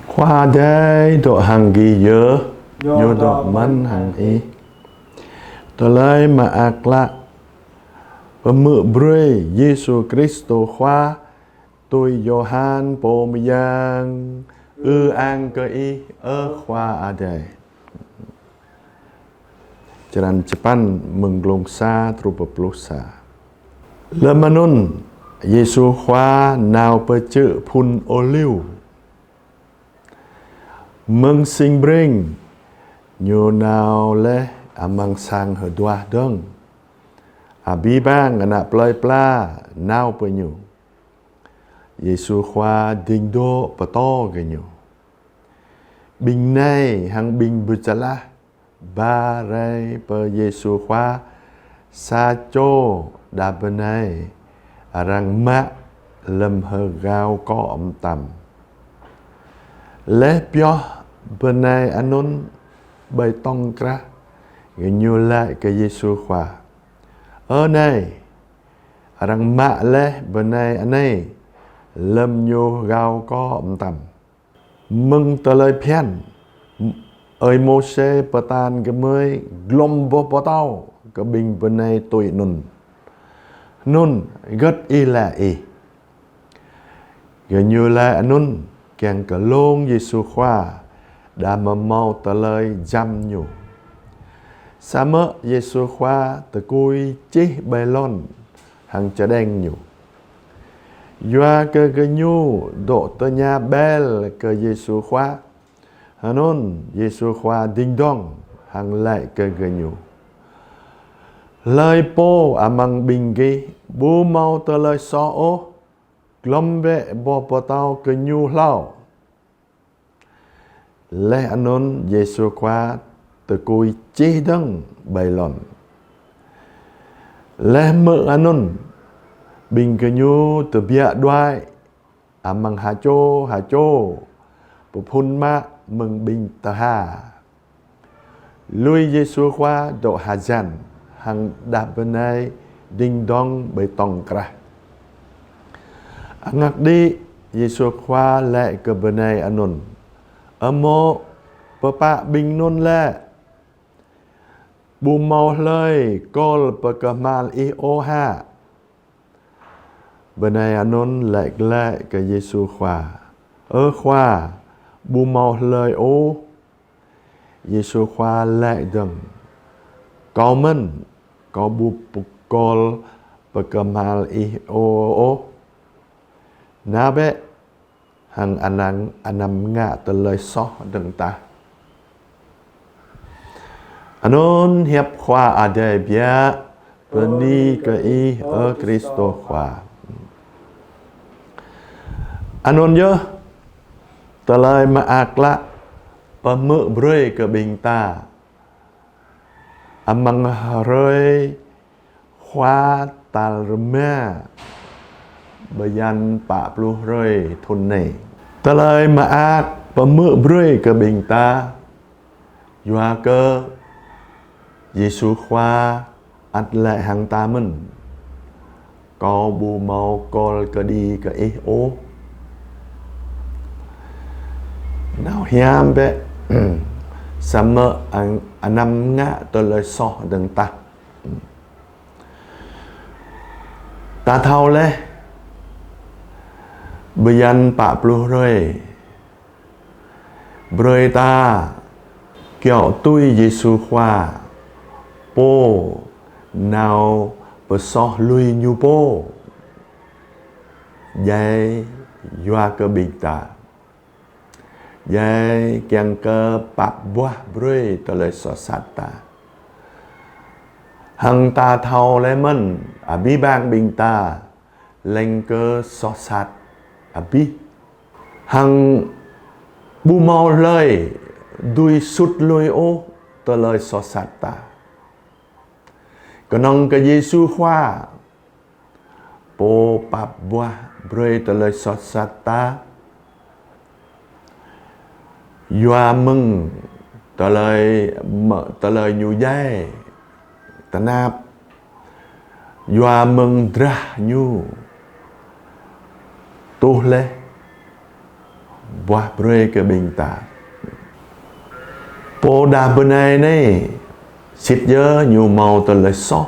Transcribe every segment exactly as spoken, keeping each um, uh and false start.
Khua Adai dŏ hăng gih yơh, Ñu dŏ mơ̆n hăng ih. Tơlơi Mơak Klă pơhmư̆ brơi Yêsu Kristô Khua tui Yôhan Pô Mơyang. Ư-ang kơ Ih, ơ Khua Adai. Črăn čơpăn, mơ̆ng glông sa truh pơ pluh sa. Lơm anŭn, Yêsu Khua nao pơ čư̆ Phŭn Ôliu. Mơ̆ng sing bring, Ñu nao laih amăng sang hơduah dơ̆ng. Abih bang ană plơi pla nao pơ Ñu. Yêsu Khua ding dŏ pơtô gơñu. Ƀing nai hăng ƀing Bơčalah ba rai pơ Yêsu Khua sa čô đah bơnai arăng mă lơm hơgao akŏ mơtam. Laih pioh bơnai anŭn ƀơi tŏng krah, gơñu laĭ kơ Yêsu Khua: Ơ Nai, arăng mă laih bơnai anai lơm ñu hơgao akŏ mơtam. Mơ̆ng tơlơi phiăn, ơi Môsê pơtă gơmơi glŏm boh pơtâo kơ ƀing bơnai tui anŭn. Anŭn hơgĕt Ih laĭ Ih? Gơñu laĭ anŭn kiăng kơ lông Yêsu Khua, đah mơ̆ hmâo tơlơi jăm Ñu. Samơ̆ Yêsu Khua tơkui čih ƀơi lŏn hăng čơđeng ñu. Yua kơ gơñu dŏ tơña ƀel kơ Yêsu Khua, anŭn Yêsu Khua ding dŏng hăng laĭ kơ gơñu: Hlơi pô amăng ƀing gih ƀu hmâo tơlơi soh ôh, glŏm bĕ boh pơtâo kơ ñu hlâo. Laih anŭn Yêsu Khua tơkui čih dơ̆ng ƀơi lŏn. Laih hmư̆ anŭn, ƀing gơñu tơbiă đuaĭ amăng ha čô ha čô, pơphun mă mơ̆ng ƀing tha. Lui Yêsu Khua dŏ hơjăn hăng đah bơnai ding dŏng ƀơi tŏng krah. Angak đĭ, Yêsu Khua laĭ kơ bơnai anŭn: Ơ mô̆, pơpă ƀing anŭn lĕ? Ƀu hmâo hlơi kôl pơkơhmal ih ôh hă? Bơnai anŭn laĭ glaĭ kơ Yêsu Khua: Ơ Khua, ƀu hmâo hlơi ôh. Yêsu Khua laĭ dơ̆ng: Kâo mơ̆n, Kâo ƀu pơkôl pơkơhmal ih ôh. Nao bĕ hăng anăm, anăm ngă tơlơi soh dơ̆ng tah. Anŭn hiăp Khua Adai biă. Bơni kơ Ih, ơ Kristô Khua. Anŭn yơh, Tơlơi Mơak Klă pơhmư̆ brơi kơ ƀing ta amăng hrơi Khua tal rơma bơyan pă pluh hrơi thŭn anai. Tơlơi mơak pơhmư̆ brơi kơ ƀing ta, yua kơ Yêsu Khua ăt laĭ hăng ta mơ̆n: Kâo ƀu hmâo kôl kơđi kơ ih ôh. Nao hiam bĕ, samơ̆ ang-, anăm ngă tơlơi soh dơ̆ng tah. Ta thâo laih, bơyan pă pluh hrơi, brơi ta kiaŏ tui Yêsu Khua, Pô nao pơsoh lui ñu pô. Djai yua kơ ƀing ta. Djai kiăng kơ pap buah brơi tơlơi soh sat ta. Hăng ta thâo laih mơ̆n, abih bang ƀing ta leng kơ soh sat abih. Hăng ƀu hmâo hlơi dưi sut lui ôh tơlơi soh sat ta. Kơnơ̆ng kơ Yêsu Khua, Pô pap buah brơi tơlơi soh sat ta. Yua mơ̆ng tơlơi, mơ̆ tơlơi ñu djai tơnap. Yua mơ̆ng drah ñu tuh laih. buah brơi kơ ƀing ta. Pô đah bơnai anai, sĭt yơh ñu hmâo tơlơi soh,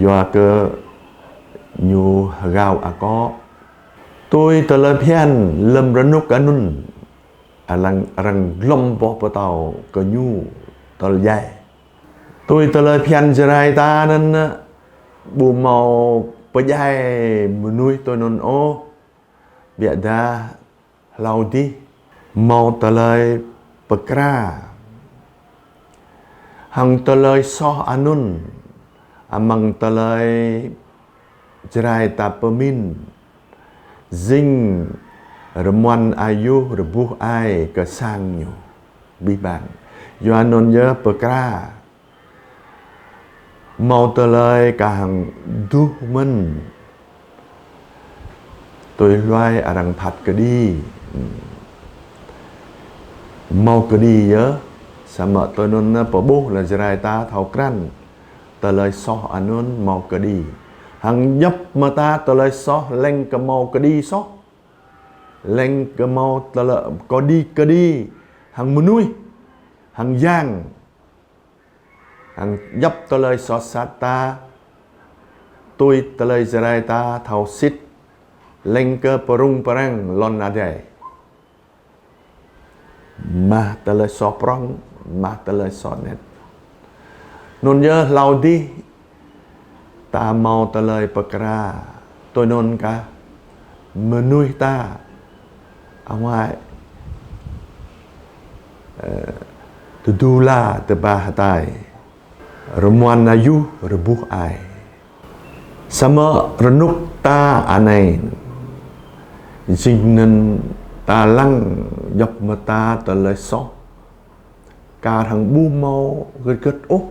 yua kơ ñu hơgao akŏ. Tui tơlơi phiăn lơ̆m rơnŭk anŭn, arăng, arăng glŏm boh pơtâo kơ ñu tơl djai. Tui tơlơi phiăn Jrai ta anŭn, ƀu hmâo pơdjai mơnuih tui anŭn ôh, biă dah hlâo dih hmâo tơlơi pơkra. Hăng tơlơi soh anŭn, amăng tơlơi Jrai ta pơmĭn, jing rơmuăn ayuh rơbuh ai kơ sang ñu. Abih bang. Yua anŭn yơh pơkra. Hmâo tơlơi kah hăng duh mơ̆n. Tui hluai arăng phat kơđi. Hmâo kơđi yơh. Samơ̆ tui anŭn pơƀuh lĕ Jrai ta thâo krăn. Tơlơi soh anŭn hmâo kơđi. Hăng djŏp mơta tơlơi soh leng kơ hmâo kơđi soh. Leng kơ hmâo tơlơi kơđi kơđi. Hăng mơnuih. Hăng yang. Hăng djŏp tơlơi soh sat ta, tui tơlơi Jrai ta thâo sĭt, leng kơ pơrŭng pơrăng lŏn adai. Mă tơlơi soh prŏng, mă tơlơi soh anet. Anŭn yơh hlâo dih, ta hmâo tơlơi pơkra, tui anŭn kah mơnuih ta, amoai, ơ, tơdu la tơba hơtai, rơmuăn ayuh rơbuh ai. Samơ̆ rơnŭk ta anai, jing anŭn ta lăng djŏp mơta tơlơi soh. Kar hăng ƀu hmâo gơ̆t gơ̆t ôh.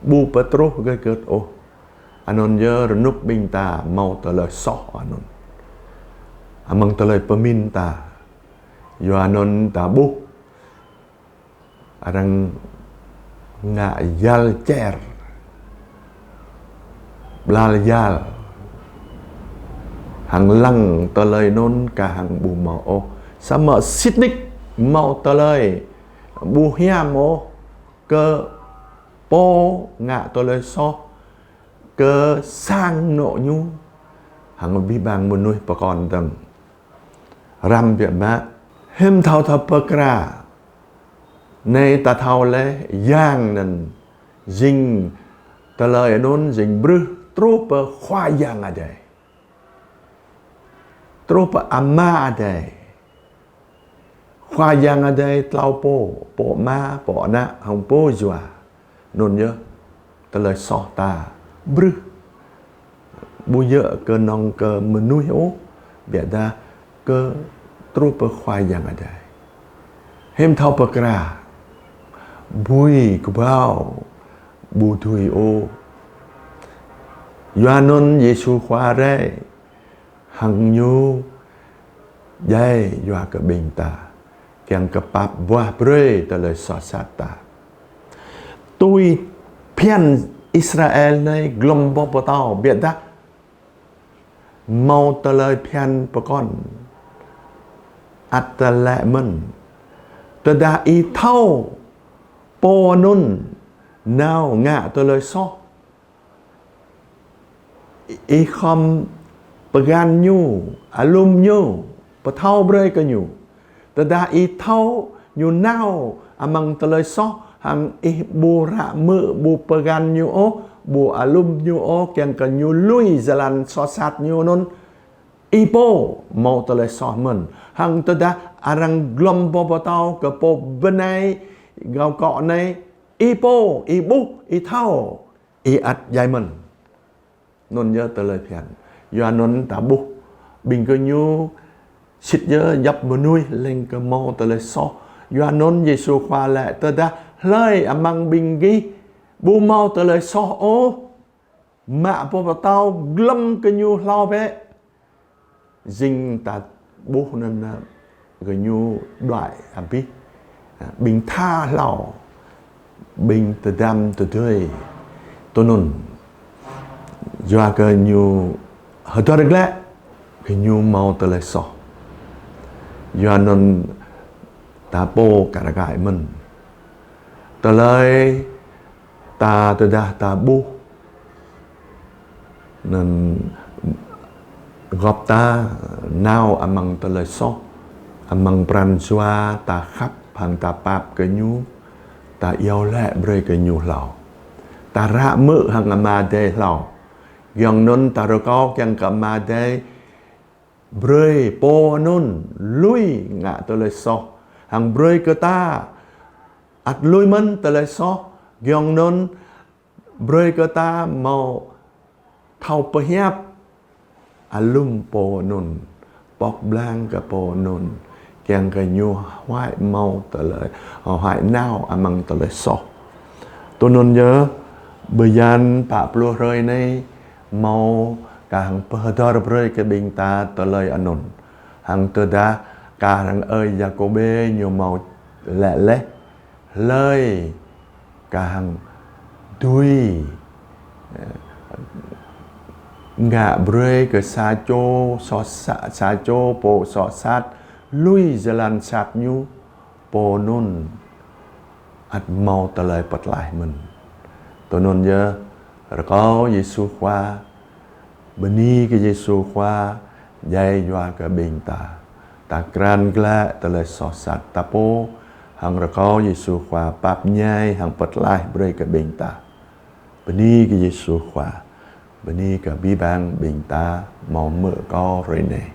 Ƀu pơtruh gơ̆t gơ̆t ôh. Anŭn yơh rơnŭk ƀing ta hmâo tơlơi soh anŭn. Amăng tơlơi pơmĭn ta. Yua anŭn ta ƀuh. Arăng ngă yal čer. Blal yal. Hăng lăng tơlơi anŭn kah hăng ƀu hmâo ôh. Samơ̆ sĭt nik hmâo tơlơi ƀu hiam ôh kơ pô ngă tơlơi soh, kơ sang anŏ ñu, hăng abih bang mơnuih pơkŏn dơ̆ng. Răm biă mă, hiư̆m thâo thâo pơkra, anai ta thâo lĕ yang anŭn, jing tơlơi anŭn, jing bruă truh pơ Khua Yang Adai. Truh pơ Ama Adai. Khua Yang Adai tlâo pô, pô Ama, pô Ană, hăng pô Jua. Anŭn yơh, tơlơi soh ta bruă. Ƀu djơ̆ kơnơ̆ng kơ mơnuih ôh, biă dah kơ truh pơ Khua Yang Adai. Hiư̆m thâo pơkra, bui kơƀâo, ƀu dưi ôh. Yua anŭn Yêsu Khua rai, hăng ñu djai yua kơ ƀing ta, kiăng kơ pap buah brơi tơlơi soh sat ta. Tui phiăn Israel anai glŏm boh pơtâo, biă dah hmâo tơlơi phiăn pơkŏn. Ăt tơlơi mơ̆n. Tơdah ih thâo pô anŭn nao ngă tơlơi soh, ih khŏm pơgăn ñu, alum ñu, pơthâo brơi kơ ñu. Tơdah ih thâo ñu nao amăng tơlơi soh, hăng ih ƀu ră hmư̆, ƀu pơgăn ñu ôh, ƀu alum ñu ôh, kiăng kơ ñu lui jơlan soh sat ñu anŭn, ih pô hmâo tơlơi soh mơ̆n. Hăng tơdah arăng glŏm boh pơtâo kơ pô bơnai gao akŏ anai, ih pô, ih ƀuh, ih thâo, ih ăt djai mơ̆n. Anŭn yơh tơlơi phiăn. Yua anŭn ta ƀuh ƀing gơñu sĭt yơh djŏp mơnuih leng kơ hmâo tơlơi soh. Yua anŭn Yêsu Khua laĭ: Tơdah hlơi amăng ƀing gih ƀu hmâo tơlơi soh ôh, mă boh pơtâo glŏm kơ ñu hlâo bĕ. Jing ta ƀuh anŭn, gơñu đuaĭ abih. Ƀing tha hlâo, ƀing tơdăm tơdơi. Tui anŭn, yua kơ ñu hơdơr glaĭ, gơñu hmâo tơlơi soh. Yua anŭn ta pô kar kaĭ mơ̆n. Tơlơi ta tơdah ta ƀuh anŭn gŏp ta nao amăng tơlơi soh, amăng pran jua ta khăp hăng ta pap kơ ñu, ta iâu laĭ brơi kơ ñu hlâo. Ta ră mơ̆ hăng Ama Adai hlâo. Giŏng anŭn ta rơkâo kiăng kơ Ama Adai brơi pô anŭn lui ngă tơlơi soh, hăng brơi kơ ta ăt lui mơ̆n tơlơi soh, giŏng anŭn brơi kơ ta hmâo thâo pơhiăp alum pô anŭn, pŏk blang kơ pô anŭn, kiăng kơ ñu huai hmâo tơlơi, huai nao amăng tơlơi soh. Tui anŭn yơh, bơyan pă pluh hrơi anai, hmâo kah hăng pơhơdơr brơi kơ ƀing ta tơlơi anŭn. Hăng tơdah kah hăng ơi Yakôbê ñu hmâo laĭ laih, hlơi kah hăng dưi, ơ, ngă brơi kơ sa čô soh sa-, sa čô pô soh sat lui jơlan sat ñu, pô anŭn ăt hmâo tơlơi pơtlaih mơ̆n. Tui anŭn yơh, rơkâo Yêsu Khua, bơni kơ Yêsu Khua djai yua kơ ƀing ta. Ta krăn glaĭ tơlơi soh sat ta pô, hăng rơkâo Yêsu Khua pap ñai hăng pơtlaih brơi kơ ƀing ta. Bơni kơ Yêsu Khua, bơni kơ abih bang ƀing ta hmâo hmư̆ kâo hrơi anai.